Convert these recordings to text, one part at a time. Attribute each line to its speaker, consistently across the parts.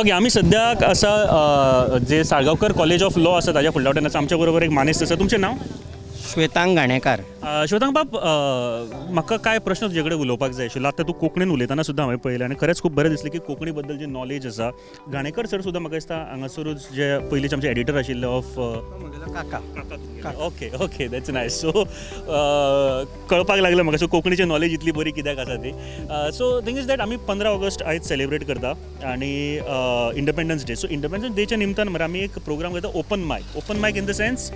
Speaker 1: Okay, आमी सद्याक आसा जे साळगांवकर कॉलेज ऑफ लॉ आसा ताज्या फुडल्या वटेन आसा. आमच्या बरोबर एक मानेस्त आसा. तुमचें नांव?
Speaker 2: श्वेतांग घाणेकार.
Speaker 1: श्वेतांग बाब, म्हाका कांय प्रश्न तुजे कडेन उलोवपाक जाय आशिल्लो. आतां तूं कोंकणीन उलयतना सुद्दां हांवें पळयलें आनी खरेंच खूब बरें दिसलें की कोंकणी बद्दल जी नॉलेज आसा. घाणेकर सर सुद्दां म्हाका दिसता हांगासरूच जे पयलींचे आमचे एडिटर आशिल्ले ऑफ
Speaker 2: काका.
Speaker 1: Okay okay, that's nice. So कळपाक लागलें म्हाका, सो कोंकणीची नॉलेज इतली बरी कित्याक आसा ती. सो थिंग is that आमी 15 ऑगस्ट आयज सेलिब्रेट करता आनी इंडिपेंडन्स डे. सो इंडिपेंडन्स डेच्या निमतान मरे आमी एक प्रोग्राम करता, open mic. Open mic in the sense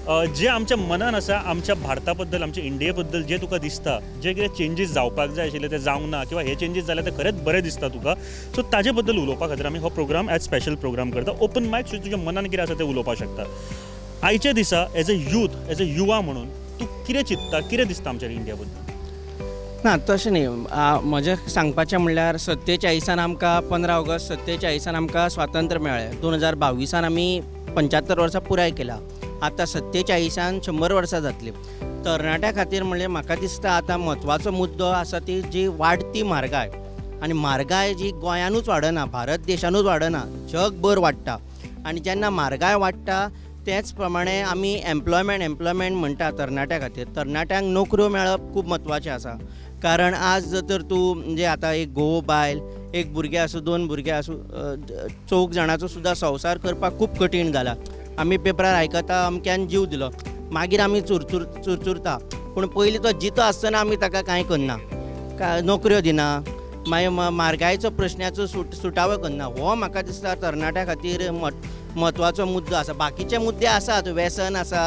Speaker 1: जे आमच्या मनान आसा, आमच्या भारता बद्दल, आमच्या इंडिये बद्दल जे तुका दिसता, जे कितें चेंजीस जावपाक जाय आशिल्ले ते जावंक ना किंवा हे चेंजीस जाले ते खरेंच बरें दिसता तुका, सो ताजे बद्दल उलोवपा खातीर आमी हो प्रोग्राम एज स्पेशल प्रोग्राम करता. ओपन मायक, सो तुज्या मनान कितें आसा तें उलोवपाक शकता. आयच्या दिसा as a youth, as a युवा म्हणून तूं कितें चिंत्ता, कितें दिसता आमच्या इंडिया बद्दल?
Speaker 2: ना तशें न्ही, म्हजें सांगपाचें म्हणल्यार 47 आमकां 15 ऑगस्ट 47 आमकां स्वातंत्र्य मेळ्ळें. 2022 आमी 75 वर्सां पुराय केला. आतां 47 100 वर्सां जातलीं. तरणाट्या खातीर म्हणल्यार म्हाका दिसता आतां म्हत्वाचो मुद्दो आसा ती जी वाडटी म्हारगाय. आनी म्हारगाय जी गोंयानूच वाडना, भारत देशानूच वाडना, जगभर वाडटा. आनी जेन्ना म्हारगाय वाडटा तेच प्रमाणे आमी एम्प्लॉयमेंट म्हणटा तरणाट्या खातीर. तरणाट्यांक नोकऱ्यो मेळप खूब म्हत्वाचें आसा. कारण आज जर तूं म्हणजे आतां एक घोव बायल, एक भुरगें आसूं, 2 भुरगे आसूं, 4 जाणांचो सुद्दां संवसार करपाक खूब कठीण जाला. आमी पेपरार आयकता अमक्यान जीव दिलो, मागीर आमी चुरचुरता. पूण पयलीं तो जितो आसतना आमी ताका कांय करना, नोकऱ्यो दिना, मागीर म्हारगायेचो प्रश्नाचो सुटावो करना. हो म्हाका दिसता तरणाट्या खातीर म्हत्वाचो मुद्दो आसा. बाकीचे मुद्दे आसात, व्यसन आसा,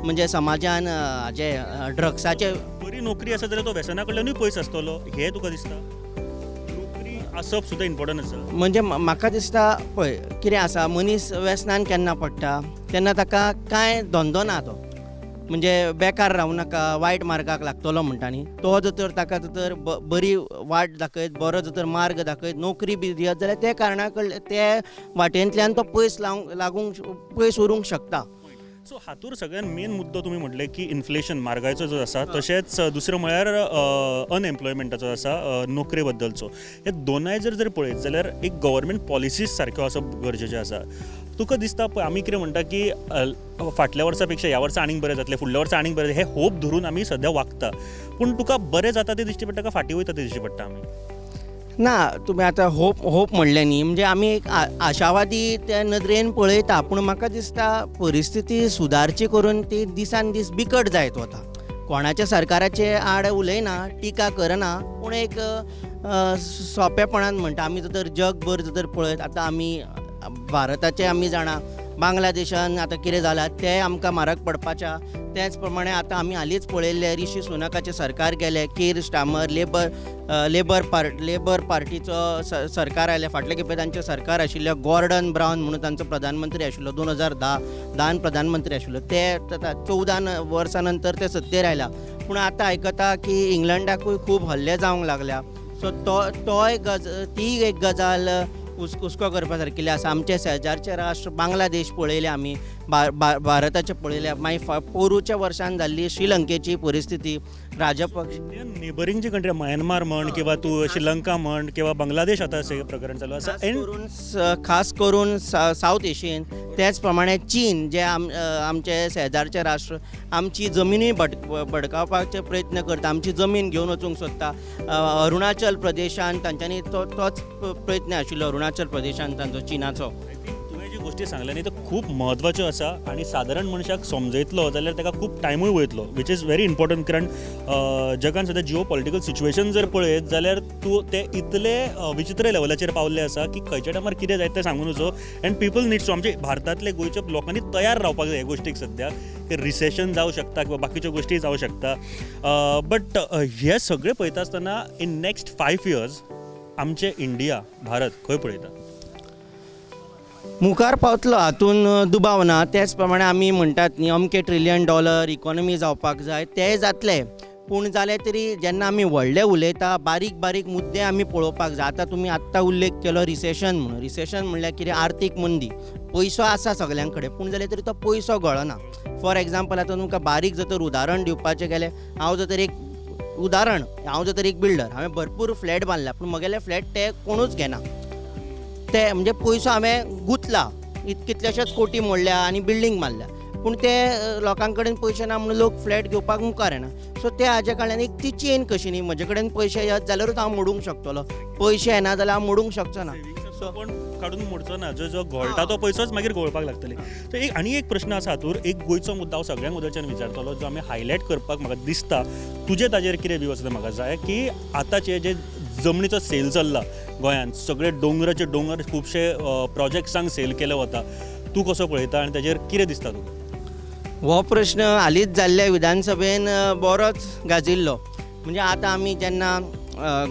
Speaker 2: म्हणजे समाजान जे ड्रग्साचे.
Speaker 1: बरी नोकरी आसा जाल्यार तो व्यसना कडल्यानूय पयस आसतलो हें तुका दिसता? नोकरी आसप सुद्दां इम्पोर्टंट आसा.
Speaker 2: म्हणजे म्हाका दिसता पळय कितें आसा, मनीस व्यसनान केन्ना पडटा तेन्ना ताका कांय धंदो ना, तो म्हणजे बेकार रावूं नाका, वायट मार्गाक लागतलो म्हणटा न्ही. तो जर तर ताका जर बरी वाट दाखयत, बरो जर तर मार्ग दाखयत, नोकरी बी दियत जाल्यार ते कारणा कडले ते वाटेंतल्यान तो पयस लागूंक पयस उरूंक शकता.
Speaker 1: सो हातूर सगळ्यान मेन मुद्दो तुमी म्हटलें की इन्फ्लेशन, म्हारगायचो जो आसा, तशेंच दुसरें म्हळ्यार अनएम्प्लॉयमेंटाचो आसा, नोकरे बद्दलचो. हे दोनाय जर जर पळयत जाल्यार एक गव्हर्मेंट पॉलिसीज सारक्यो आसप गरजेचें आसा. तुका दिसता पळय आमी कितें म्हणटा की फाटल्या वर्सा पेक्षा ह्या वर्सा आनीक बरें जातलें, फुडल्या वर्सा आनीक बरें, हे होप धरून आमी सद्या वागता. पूण तुका बरें जाता तें दिश्टी पडटा काय फाटीं वयता तें दिश्टी पडटा आमी?
Speaker 2: ना, तुमी आतां होप म्हणलें न्ही, म्हणजे आमी एक आशावादी त्या नदरेन पळयता. पूण म्हाका दिसता परिस्थिती सुदारची करून ती दिसान दीस बिकट जायत वता. कोणाच्या सरकाराचे आड उलयना, टिका करना, पूण एक सोंपेपणान म्हणटा आमी जर जगभर जर पळयत आतां आमी भारताचे आमी जाणा, बांगलादेशान आतां कितें जालां तें आमकां म्हारग पडपाच्या. तेच प्रमाणे आतां आमी हालींच पळयल्लें ऋषी सुनकाचें सरकार गेलें, कीर स्टामर लेबर पार्टीचो सरकार आयलें. फाटले खेपे तांचें सरकार आशिल्लें गॉर्डन ब्रावन म्हणून तांचो प्रधानमंत्री आशिल्लो, 2010 प्रधानमंत्री आशिल्लो. ते 14 वर्सां नंतर ते सत्तेर आयला. पूण आतां आयकता की इंग्लंडाकूय खूब हल्ले जावंक लागल्या. सो तोय ती एक गजाल हुस्को करपा सारकिल्लें आसा. आमचे शेजारचे राष्ट्र बांगलादेश पळयलें आमी, भारताचें पळयलें, मागीर पोरूच्या वर्सान जाल्ली श्रीलंकेची परिस्थिती, राजपक्ष.
Speaker 1: नेबरींग जी कंट्री म्यानमार म्हण किंवा तूं श्रीलंका म्हण किंवा बांगलादेश आतां अशें प्रकरण चालू आसा,
Speaker 2: खास करून सावथ एशियन. तेच प्रमाणे चीन जे आमचे शेजारचे राष्ट्र आमची जमिनूय भडकावपाचे प्रयत्न करता, आमची जमीन घेवन वचूंक सोदता. अरुणाचल प्रदेशान तांच्यांनी तोच प्रयत्न आशिल्लो, अरुणाचल प्रदेशान तांचो चीनाचो.
Speaker 1: तुवें जी गोश्टी सांगल्या न्ही त्यो खूब म्हत्वाच्यो आसा आनी सादारण मनशाक समजयतलो जाल्यार ताका खूब टायमूय वयतलो, which is very important. कारण जगान सद्या जिओ पॉलिटिकल सिच्युएशन जर पळयत जाल्यार तूं ते इतले विचित्र लेवलाचेर पावल्ले आसा की खंयच्या टायमार कितें जायत तें सांगूं नजो. एंड पिपल नीड्स टू, आमचे भारतांतले गोंयच्या लोकांनी तयार रावपाक जाय हे गोश्टीक सद्या, की रिसेशन जावं शकता किंवा बाकीच्यो गोश्टी जावं शकता. बट हे सगळें पळयता आसतना इन नेक्स्ट 5 इयर्स आमचे इंडिया, भारत खंय पळयता?
Speaker 2: मुखार पावतलो हातून दुबाव ना. तेच प्रमाणे आमी म्हणटात न्ही अमके ट्रिलियन डॉलर इकॉनॉमी जावपाक जाय, ते जातले. पूण जालें तरी जेन्ना आमी व्हडले उलयता, बारीक बारीक मुद्दे आमी पळोवपाक जाय. आतां तुमी आत्तां उल्लेख केलो रिसेशन म्हणून. रिसेशन म्हणल्यार कितें? आर्थीक मंदी. पयसो आसा सगल्यां कडेन, पूण जालें तरी तो पयसो गळना. फॉर एग्जाम्पल आतां तुमकां बारीक जर तर उदाहरण दिवपाचें गेलें, हांव जर तर एक उदाहरण, हांव जर तर एक बिल्डर, हांवें भरपूर फ्लॅट बांदला, पूण म्हगेले फ्लॅट ते कोणूच घेना. ते म्हणजे पयसो हांवें गुंतला, कितलेशेच कोटी मोडल्या आनी बिल्डींग मारल्या, पूण ते लोकां कडेन पयशे ना म्हणून लोक फ्लॅट घेवपाक मुखार येना. सो ते हाजे कडल्यान एक ती चेन कशी न्ही, म्हजे कडेन पयशे येत जाल्यारूच हांव मोडूंक शकतलो, पयशे येना जाल्यार हांव मोडूंक शकचो ना.
Speaker 1: सो कोण काडून मोडचो ना, जो जो घोळटा तो पयसोच मागीर घोळपाक लागतले. सो एक आनी एक प्रश्न आसा हातूर, एक गोंयचो मुद्दो हांव सगळ्यांक उदरच्यान विचारतलो जो आमी हायलायट करपाक म्हाका दिसता, तुजे ताजेर कितें व्यू आसा ते म्हाका जाय की आतांचे जे जमनीचो सेल चल्ला गोंयांत, सगळे दोंगराचे दोंगर खुबशे प्रोजेक्ट्सांक सेल केले वता, तूं कसो पळयता आनी ताजेर कितें दिसता तुका?
Speaker 2: हो प्रश्न हालींच जाल्ल्या विधानसभेन बरोच गाजिल्लो. म्हणजे आतां आमी जेन्ना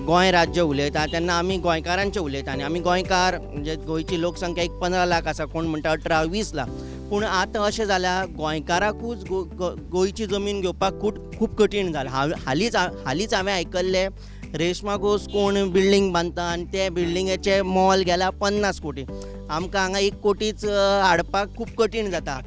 Speaker 2: गोंय राज्य उलयता तेन्ना आमी गोंयकारांचें उलयता आनी आमी गोंयकार म्हणजे गोंयची लोकसंख्या एक 15 लाख आसा, कोण म्हणटा 18 20 लाख, पूण आतां अशें जाल्यार गोंयकाराकूच गोंयची जमीन घेवपाक खूब कठीण जालें. हालींच हांवें आयकल्लें रेशमा घोष कोण बिल्डींग बांदता आनी ते बिल्डिंगेचें मोल गेलां 50 कोटी. आमकां हांगा 1 कोटीच हाडपाक खूब कठीण जाता,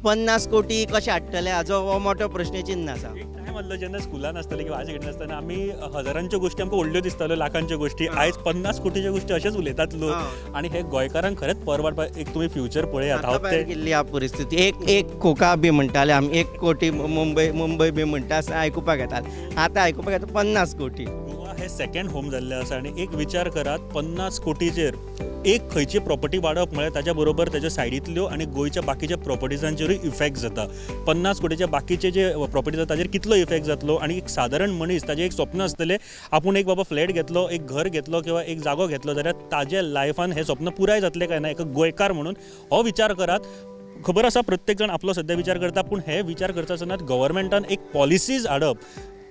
Speaker 2: 50 कोटी कशें हाडटले हाजो हो मोठो प्रश्नचिन्न आसा.
Speaker 1: एक टायम आसलो जेन्ना स्कुलान आसताले किंवा हाजे कडेन आसतना आमी हजारांच्यो गोश्टी आमकां व्हडल्यो दिसताल्यो, लाखांच्यो गोश्टी, आयज 50 कोटीच्यो गोश्टी अशेंच उलयतात लोक आनी हे गोंयकारांक खरेंच परवडपा. एक तुमी फ्युचर पळयात हांव
Speaker 2: भायर गेल्ली ह्या परिस्थिती. एक कोका बी म्हणटाले आमी, 1 कोटी मुंबय मुंबय बी म्हणटा आसतना आयकुपाक येतालें, आतां आयकुपाक येता 50 कोटी.
Speaker 1: गोवा हे सेकंड होम जाल्लें आसा आनी एक विचार करात 50 कोटीचेर एक खंयची प्रॉपर्टी वाडप म्हळ्यार ताच्या बरोबर ताच्या सायडींतल्यो आनी गोंयच्या बाकीच्या प्रॉपर्टीजांचेरूय इफेक्ट जाता. 50 कोटीच्या बाकीचे जे प्रॉपर्टीज आसा ताजेर कितलो इफेक्ट जातलो आनी एक सादारण मनीस ताजें एक स्वप्न आसतलें आपूण एक बाबा फ्लॅट घेतलो, एक घर घेतलो किंवा एक जागो घेतलो जाल्यार ताजे लायफान हें स्वप्न पुराय जातलें काय ना, एक गोंयकार म्हणून हो विचार करात. खबर आसा प्रत्येक जाण आपलो सद्या विचार करता, पूण हे विचार करता आसतना गव्हर्मेंटान एक पॉलिसीज हाडप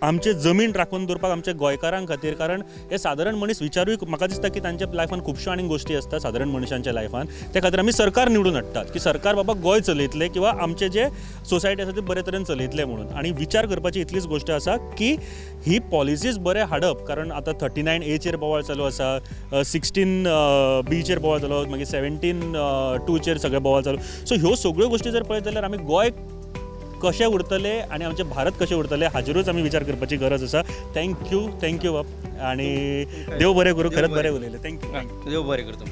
Speaker 1: आमचे जमीन राखून दवरपाक आमच्या गोंयकारां खातीर, कारण हे सादारण मनीस विचारूय म्हाका दिसता की तांच्या लायफान खुबश्यो आनी गोश्टी आसता सादारण मनशांच्या लायफान, त्या खातीर आमी सरकार निवडून हाडटात की सरकार बाबा गोंय चलयतले किंवा आमचे जे सोसायटी आसा ते बरे तरेन चलयतले म्हणून. आनी विचार करपाची इतलीच गोश्ट आसा की ही पॉलिसीज बरे हाडप, कारण आतां 39 एचेर बोवाळ चालू आसा, 16 बीचेर बोवाळ चालू, मागीर 17(2 सगळे बोवाळ चालू. सो ह्यो सगळ्यो गोश्टी जर पळयत जाल्यार आमी गोंय कशें उरतले आनी आमचें भारत कशें उरतलें हाजेरूच आमी विचार करपाची गरज आसा. Thank you, thank you बाब, आनी देव बरें करूं, खरेंच बरें उलयलें. Thank you,
Speaker 2: देव बरें करूं.